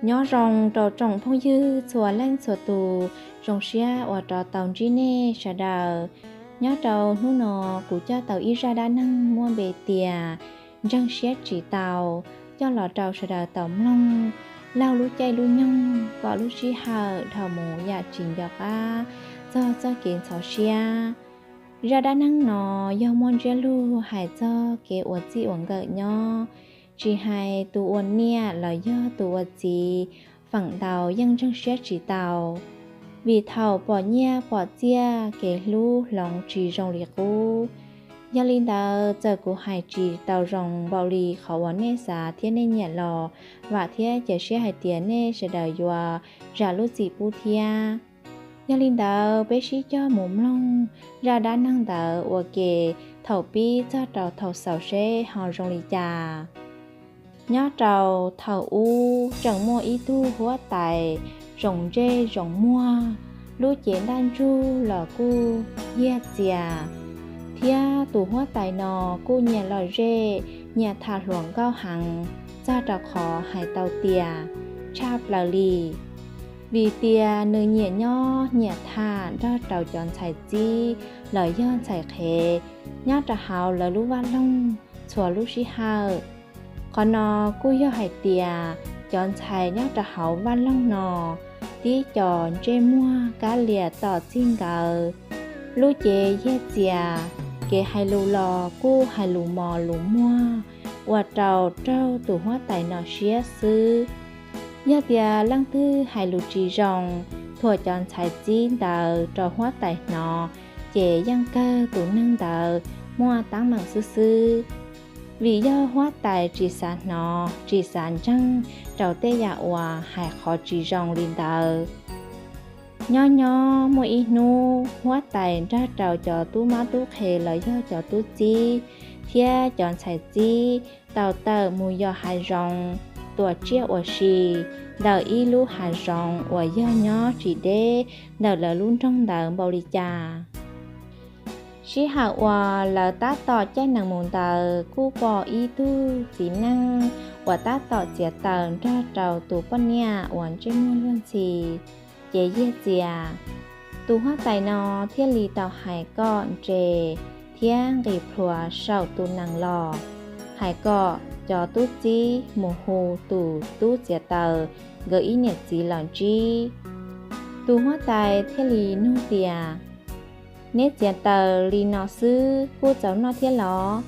Nyob zoo rau tsoom phooj ywg txhua leej txhua tus, zoo siab uas rov tau ntsib nej sawv daws. Nyob rau hnub no kuv coj tau ib zaj dab neeg muaj npe tias ntseeg siab tsis tau, coj los rau sawv daws tau mloog laug lub caij lub nyoog kom lub sij hawm dhau mus yam tsis nco qab txog txoj kev ntxhov siab. Zaj dab neeg no yog muaj ntsiab lug hais txog kev ua txij ua nkawm nyob, tsis hais tus ua niam los yog tus ua txiv, feem ntau yeej ntseeg siab tsis tau, vim thaum pom nyiaj pom txiaj kev hlub hloov tsis zoo li qub. Yog li ntawd txawm kuv hais tsis tau zoo npaum li qhov uas nej xav thiab nej nyiam los vam thiab cia siab hais tias nej sawv daws yuav zam lub txim pub thiab. Yog li ntawd peb sib cog mus mloog zaj dab neeg ntawd ua ke thaum pib txog rau thaum xaus seb ho zoo li cas. Nyob rau thaum ub tseem muaj ib tug huab tais zoo ntsej zoo muag, lub cev ntaj ntsug los kuj yiag txias, thiab tus huab tais no kuj nyiam lom zem, nyiam tham hluas nkauj heev, txog rau qhov hais tau tias tshaj plaws li, vim tias nws nyiam nyob nyiam tham nrog rau cov ntxhais txib los yog ntxhais qhev nyob rau hauv lawv lub vaj loog txhua lub sij hawm. Qhov no kuj yog hais tias cov ntxhais nyob rau hauv vaj loog no tib co ntsej muag kab lias tom txij nkawm, lub cev yiag txias, kev hais lus los kuj hais lus mos lus muag, ua rau raug tus huab tais no siab xwb. Yog tias leej twg hais lus tsis zoo, thuam cov ntxhais txib ntawd rau huab tais hnov, ces yeej kawg tus neeg ntawd muaj teeb meem xwb xwb, vim yog huab tais tsis xav hnov tsis xav ntseeg rau tej yam uas hais qhov tsis zoo li ntawd. Nyob nyob muaj ib hnub huab tais nrog rau cov tub mab tub qhe los yog cov tub txib thiab cov ntxhais txib tau tawm mus yos hav zoov tua tsiaj ua si ntawm ib lub hav zoov uas yog nyob tsis deb ntawm lawv lub nroog ntawd npaum li cas. Sij hawm uas lawv tab tom caij nees mus ntawd kuj pom ib tug txiv neej uas tab tom txiav taws nrog rau tus poj niam uas ntsej muag luag ntxhi, ces yiag txias. Tus huab tais no thiaj li tau hais kom ntses thiab nqis plhuav saum tus nees los, hais kom cov tub txib mus hu tus tub txiav taws nkawd ib niam txiv los ntsib. Tus huab tais thiaj li nug tias, Neb txiav taws li no xwb kuj txaus noj thiab los?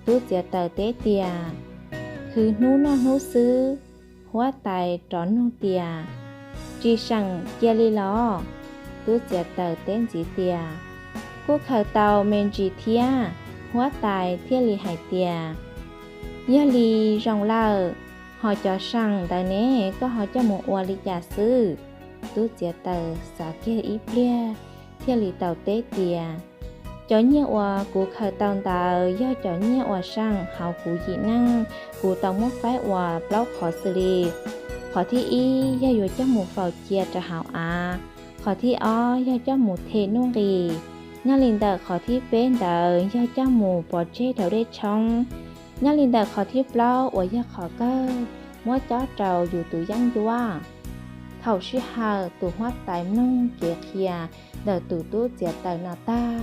Tub txiav taws teb tias, Khwv hnub noj hnub xwb. Huab tais rov nug tias, Tsis seem cia li los? Tub txiav taws teb ntxiv tias, Kuj khaws tau me ntsis thiab. Huab tais thiaj li hais tias, Yog li zoo lawm, ho cov seem ntawd ne, koj ho coj mus ua li cas xwb? Tub txiav taws xav kiag ib pliag thiaj li tau teb tias, Cov nyiaj uas kuv khaws tau ntawd yog cov nyiaj uas seem hauv kuv yim neej, kuv tau muab faib ua plaub qhov xws li, qhov thib ib yog yuav coj mus faus cia rau hauv av, qhov thib ob yog coj mus them nuj nqis, nyob li ntawm qhov thib peb ntawd yog coj mus pov tseg rau dej tshoob, nyob li ntawm qhov thib plaub uas yog qhov kawg muab cob rau yus tus yeeb ncuab. Thaum sij hawm tus huab tais mloog kev qhia ntawm tus tub txiav taws no tag,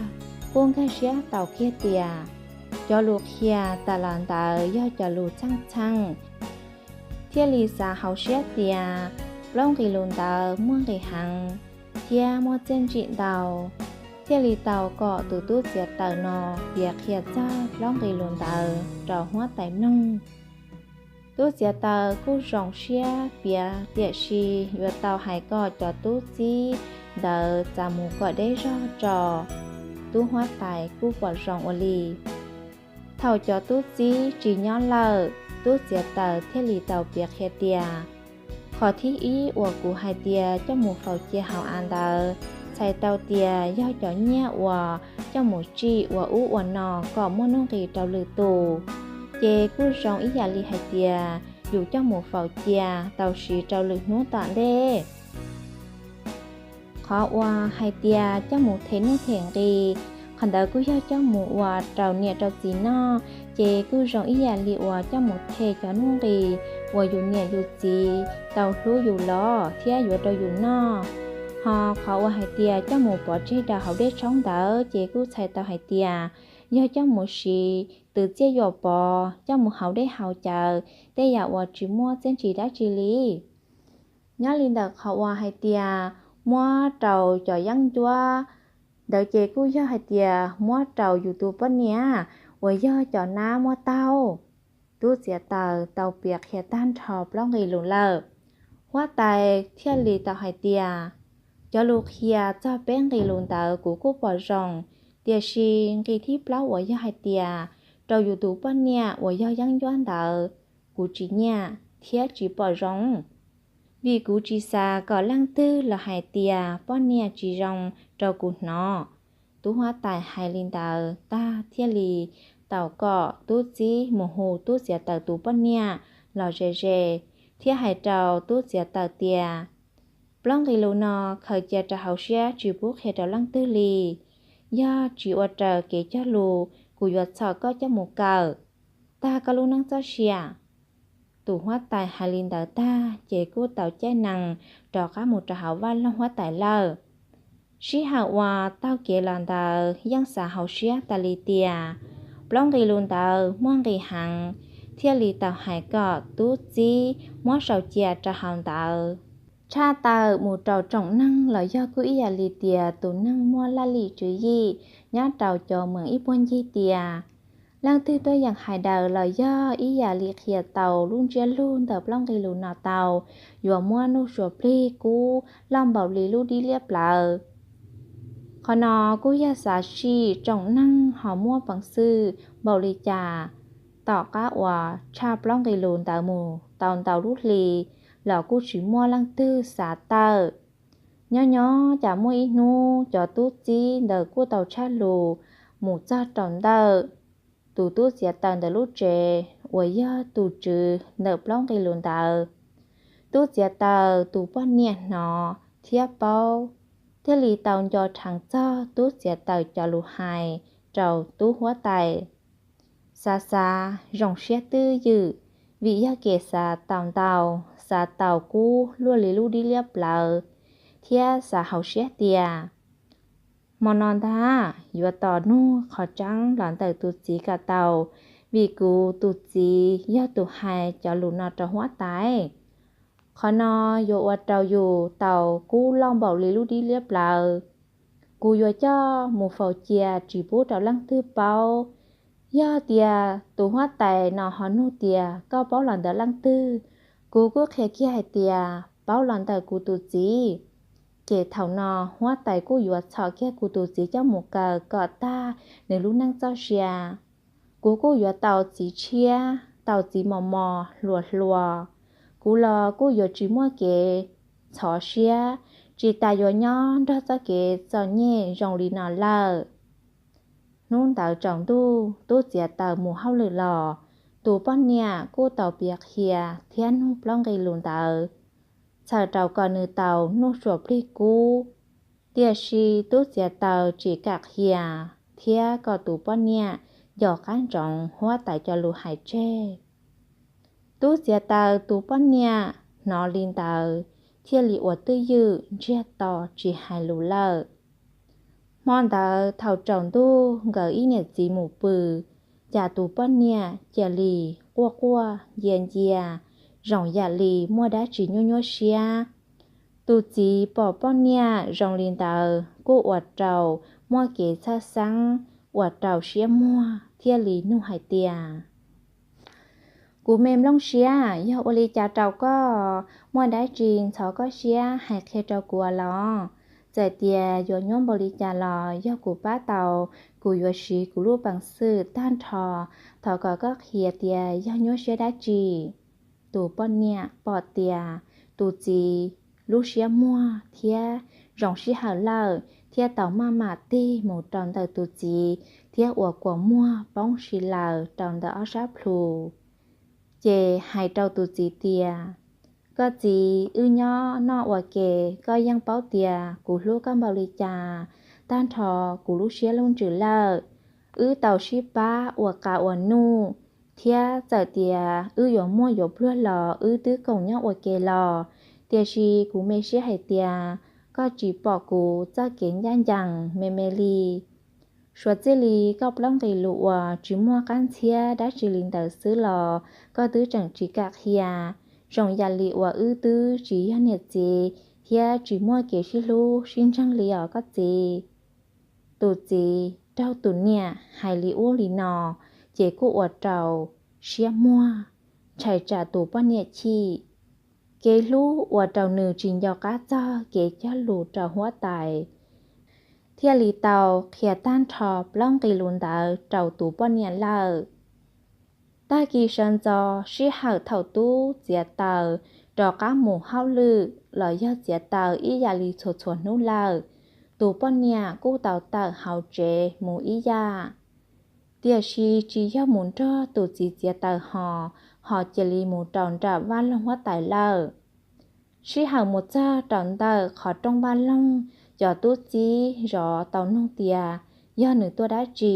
kuj nkag siab tau kiag tias cov lus qhia tas los ntawd yog cov lus txheej txheej, thiaj li xav hauv siab tias plaub nqis lus ntawd muaj nqis heev thiab muaj txiaj ntsim ntau, thiaj li tau kom tus tub txiav taws no piav qhia txog plaub nqis lus ntawd rau huab tais mloog. Tub txiav taws kuj zoo siab piav, tiam sis yuav tau hais kom cov tub txib ntawd txav mus kom deb zog tso, tub huab tais kuj pom zoo ua li. Thaum cov tub txib tsis nyob lawm, tub txiav taws thiaj li tau piav qhia tias, Qhov thib ib uas kuv hais tias coj mus faus cia hauv av ntawd, txhais tau tias yog cov nyiaj uas coj mus tsim ua ub ua no kom muaj nuj nqis rau lwm tus, ces kuj zoo ib yam li hais tias yus coj mus faus cia tau siv rau lwm hnub tom ntej. Qhov uas hais tias coj mus them nuj them nqis, qhov ntawd kuj yog coj mus ua rau niam rau txiv noj, ces kuj zoo ib yam li uas coj mus them cov nuj nqis uas yus niam yus txiv tau hlub yus los thiab yuav rau yus noj. Ho qhov uas hais tias coj mus pov tseg rau hauv dej tshoob ntawd ces kuj txhais tau hais tias yog coj mus siv twv txiaj yuam pov coj mus haus dej haus cawv, tej yam uas tsis muaj txiaj ntsig dab tsi li. Nyob li ntawm qhov uas hais tias muab rau cov yeeb ncuab ntawd ces kuj yog hais tias muab rau yus tus poj niam uas yog cov nab muab taug. Tub txiav taws tau piav qhia tag nrho plaub nqe lus lawm. Huab tais thiaj li tau hais tias, cov lus qhia txog peb nqe lus ntawd kuv kuj pom zoo, tiam sis nqe thib plaub uas yog hais tias rau yus tus poj niam uas yog yeeb ncuab ntawd, kuv tsis nyiam thiab tsis pom zoo, vim kuv tsis xav kom leej twg los hais tias poj niam tsis zoo rau kuv hnov. Tub huab tais hais li ntawd tag thiaj li tau kom tub txib mus hu tub txiav taws tus poj niam los ze ze, thiab hais rau tub txiav taws tias, plaub nqe lus no khaws cia rau hauv siab tsis pub qhia rau leej twg li. Yog tsis ua raws kev cog lus, kuv yuav txhom koj coj mus kawm, tag koj lub neej txoj sia. Tus huab tais hais li ntawd tag ces kuj tau caij nees rov qab mus rau hauv vaj loog huab tais lawm. Sij hawm uas taug kev los ntawd yeej xav hauv siab tas li tias plaub nqe lus ntawd muaj nqis heev, thiaj li tau hais kom tub txib muab sau cia rau hauv ntawd. Tshaj tawm mus rau tsoom neeg los yog kuj ib yam li tias tus neeg muaj laj lim tswv yim nyob rau cov meem ib puag ncig tias, leej twg tuaj yeem hais daws los yog ib yam li qhia tau lub ntsiab lus ntawm plaub nqe lus no tau, yuav muab nuj suav plig kub loj npaum li lub dib liab plawv. Qhov no kuj yog xav sim tsoom neeg ho muaj peev xwm npaum li cas. Tom qab uas tshaj plaub nqe lus ntawd mus tau ntau lub hli los kuj tsis muaj leej twg xav tawm. Nyob nyob cas muaj ib hnub cov tub txib ntawd kuj tau tshaj lus mus txog rau ntawm tus tub txiav taws ntawd lub tsev uas yog tus tswv ntawm plaub nqe lus ntawd. Tub txiav taws tus poj niam hnov thiab paub, thiaj li tau nco dheev txog tub txiav taws cov lus hais rau tub huab tais. Xav xav zoo siab twb ywm, vim yog kev xav tau ntau, xav tau kub luaj li lub dib liab plawv, thiab xav hauv siab tias hmo no ntag yuav tos nug qhov tseeb los ntawm tus txiv kom tau, vim kuv tus txiv yog tus hais cov lus no rau huab tais. Qhov no yuav ua rau yus tau kub loj npaum li lub dib liab plawv. Kuv yuav coj mus faus cia tsis pub rau leej twg paub. Yog tias tus huab tais no ho nug tias koj paub los ntawm leej twg, kuv kuj qhia kiag hais tias paub los ntawm kuv tus txiv. Ces thaum no huab tais kuj yuav txhom kiag kuv tus txiv coj mus kaw kom tag nws lub neej txoj sia. Kuv kuj yuav tau txiv tshiab, tau txiv mos mos hluas hluas. Kuv los kuj yuav tsis muaj kev ntxhov siab, tsis tas yuav nyob nrog txoj kev txom nyem zoo li no lawm. Hnub ntawd tsaus ntuj tub txiav taws mus hauj lwm los, tus poj niam kuj tau piav qhia thiab nug plaub nqe lus ntawd, txhawm rau kom nws tau nuj suav plig kub. Tiam sis tub txiav taws tsis kam qhia thiab kom tus poj niam nco qab ntsoov huab tais cov lus hais tseg. Tub txiav taws tus poj niam hnov li ntawd thiaj li ua twj ywm ntsiag to tsis hais lus lawm. Hmo ntawd thaum tsaus ntuj nkawd ib niam txiv mus pw, cas tus poj niam cia li quaj quaj ncia ncia, zoo yam li muaj dab tsi nyuaj nyuaj siab. Tus txiv pom poj niam zoo li ntawd kuj ua rau muaj kev txhawj xeeb, ua rau siab muag thiaj li nug hais tias, kuv me nplooj siab, yog ua li cas rau koj? Muaj dab tsi ntxhov koj siab hais qhia rau kuv los? Txawm tias yuav nyuaj npaum li cas los yog kuv pab tau, kuv yuav siv kuv lub peev xwm tag nrho. Thov kom koj qhia tias yog nyuaj siab dab tsi? Tus poj niam pom tias tus txiv lub siab muag thiab zoo sij hawm lawm, thiab tau maj mam tig mus rau ntawm tus txiv thiab ua kua muag poob si lawm rau ntawm ob sab plhu. Ces hais rau tus txiv tias, koj txiv, wb nyob noj ua ke, koj yeej paub tias kuv hlub koj npaum li cas, tag nrho kuv lub siab lub ntsws lawm. Wb tau sib pab ua qa ua nuj, thiab txawm tias wb yuav muaj yuav pluag los wb twb koom nyob ua ke los, tiam sis kuv me siab hais tias koj tsis pom kuv txoj kev ncaj ncees me me li. Suav txij li koj plaub nqe lus uas tsis muaj qab ntxhiab dab tsi li ntawd xwb los koj twb tseem tsis kam qhia, zoo yam li uas wb twb tsis yog niam txiv thiab tsis muaj kev sib hlub sib ntseeg li os koj txiv. Tus txiv raug tus niam hais li ub li no, ces kuj ua rau siab muag, ntshai tsam tus poj niam chim. Kev hlub ua rau nws tsis nco qab txog kev cog lus rau huab tais, thiaj li tau qhia tag nrho plaub nqe lus ntawd rau tus poj niam lawm. Tag kis sawv ntxov sij hawm thaum tub txiav taws rov qab mus hauj lwm los yog txiav taws ib yam li txhua txhua hnub lawm, tus poj niam kuj tau tawm hauv tsev mus ib yam. Tiam sis tsis yog mus nrog tus txiv txiav taws hos, ho cia li mus rau nram vaj loog huab tais lawm. Sij hawm mus txog rau ntawm qhov rooj vaj loog, cov tub txib zov tau nug tias yog nws tuaj dab tsi.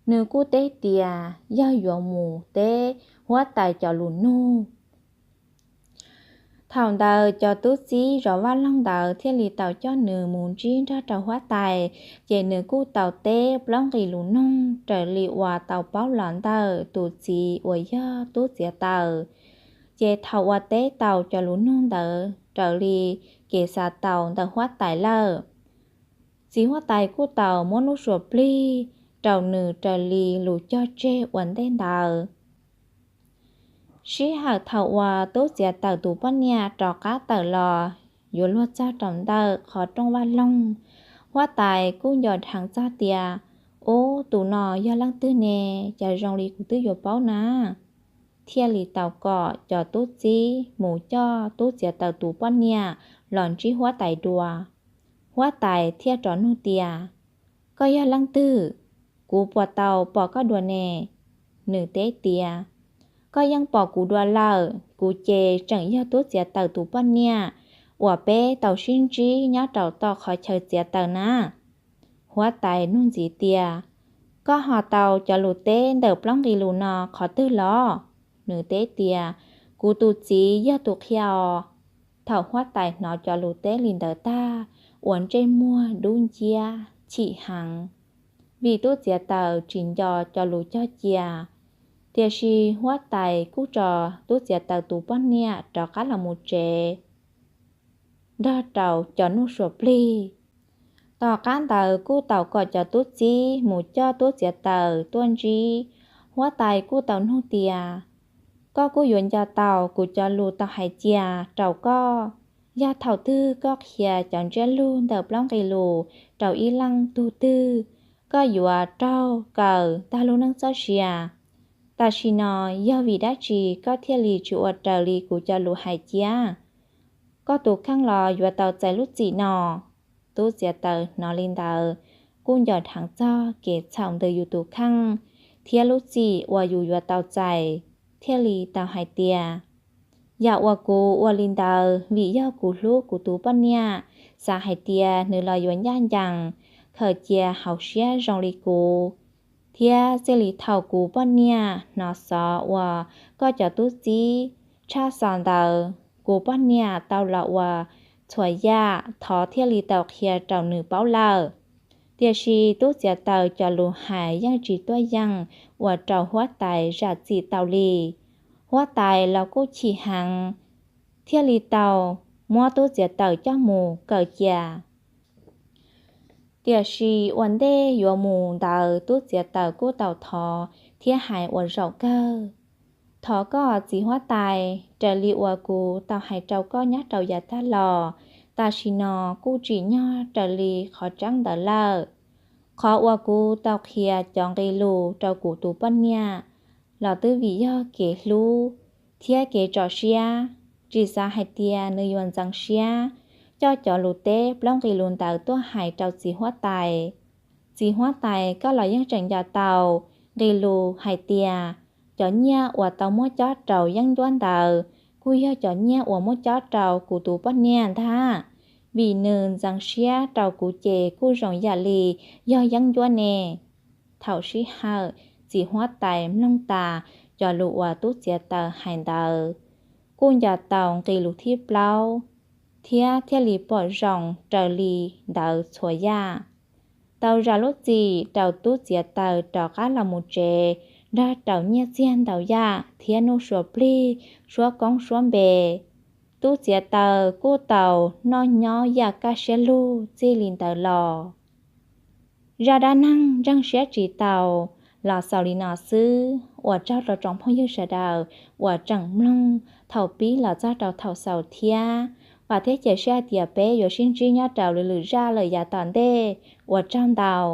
Nws kuj teb tias yog yuav mus teb huab tais cov lus nug. Thaum ntawd cov tub txib zov vaj loog ntawd thiaj li tau coj nws mus ntsib nrog rau huab tais, ces nws kuj tau teb plaub nqe lus nug raws li uas tau paub los ntawm tus txiv uas yog tub txiav taws. Ces thaum uas teb tau cov lus nug ntawd raws li kev xav tau ntawm huab tais lawm, txiv huab tais kuj tau muab lub suas plig rau nws raws li lus cog tseg ua ntej ntawd. Sij hawm thaum uas tub txiav taws tus poj niam rov qab tawm los yuav luag txog rau ntawm qhov rooj vaj loog, huab tais kuj nco dheev txog tias, ub, tus no yog leej twg ne, cas zoo li kuv twb yuav paub na. Thiaj li tau kom cov tub txib mus coj tub txiav taws tus poj niam los ntsib huab tais dua. Huab tais thiaj rov nug tias, koj yog leej twg? Kuv puas tau pom koj dua ne? Nws teb tias, koj yeej pom kuv dua lawm, kuv ces tseem yog tub txiav taws tus poj niam uas peb tau sib ntsib nyob rau tom qhov chaw txiav taws na. Huab tais nug ntxiv tias, koj ho tau cov lus teb ntawm plaub nqe lus no qhov twg los? Nws teb tias, kuv tus txiv yog tus qhia os. Thaum huab tais hnov cov lus teb li ntawd tag, ua ntsej muag dub nciab chim heev, vim tub txiav taws tsis nco cov lus cog cia. Tiam sis huab tais kuj tso tub txiav taws tus poj niam rov qab los mus tsev nrog rau cov nuj suav plig. Tom qab ntawd kuj tau kom cov tub txib mus coj tub txiav taws tuaj ntsib. Huab tais kuj tau nug tias, koj kuj yuav nco tau kuv cov lus tau hais cia rau koj. Yog thaum twg koj qhia cov ntsiab lus ntawm plaub nqe lus rau ib leej tug twg, koj yuav raug kaw tag lub neej txoj sia. Tam sim no yog vim dab tsi koj thiaj li tsis ua raws li kuv cov lus hais cia? Koj tus kheej los yuav tau txais lub txim no. Tub txiav taws hnov li ntawd, kuj nco dheev txog kev txhaum ntawm yus tus kheej thiab lub txim uas yus yuav tau txais, thiaj li tau hais tias, yam uas kuv ua li ntawd vim yog kuv hlub kuv tus poj niam, xav hais tias nws los yuav ncaj ncees, khaws cia hauv siab zoo li kuv. Thiab txij li thaum kuv poj niam hnov xov uas koj cov tub txib tshaj xov ntawd, kuv poj niam tau los ua txhua yam thov thiaj li tau qhia rau nws paub lawm. Tiam sis tub txiav taws cov lus hais yeej tsis tuaj yeem ua rau huab tais zam txim tau li. Huab tais los kuj chim heev, thiaj li tau muab tub txiav taws coj mus kaw cia. Tiam sis ua ntej yuav mus ntawd tub txiav taws kuj tau thov thiab hais ua zaum kawg, thov koj txiv huab tais, raws li uas kuv tau hais rau koj nyob rau yav tag los, tam sim no kuj tsim nyog raws li qhov tseeb ntawd lawm. Qhov uas kuv tau qhia cov nqe lus rau kuv tus poj niam los twb vim yog kev hlub thiab kev tso siab, tsis xav hais tias nws yuav ntxeev siab coj cov lus teb plaub nqe lus ntawd tuaj hais rau txiv huab tais. Txiv huab tais, koj los yeej tseem nco tau nqe lus hais tias cov nyiaj uas tau muab cob rau yeeb ncuab ntawd kuj yog cov nyiaj uas muab cob rau kuv tus poj niam ntag, vim nws ntxeev siab rau kuv ces kuj zoo yam li yog yeeb ncuab ne. Thaum sij hawm txiv huab tais mloog tas cov lus uas tub txiav taws hais ntawd, kuj nco tau nqe lus thib plaub, thiab thiaj li pom zoo raws li ntawd txhua yam. Tau zam lub txim rau tub txiav taws rov qab los mus tsev nrog rau nyiaj txiag ntau yam thiab nuj sua plig, suab koob suab npe. Tub txiav taws kuj tau noj nyob yam kaj siab lug txij li ntawd los. Zaj dab neeg ntseeg siab tsis taus los xaus li no xwb. Ua tsaug rau tsoom phooj ywg sawv daws uas tseem mloog thaum pib los txog rau thaum xaus thiab. Vam thiab cia siab hais tias peb yuav sib ntsib nyob rau lwm lwm zaj lawm yav tom ntej. Ua tsaug ntau.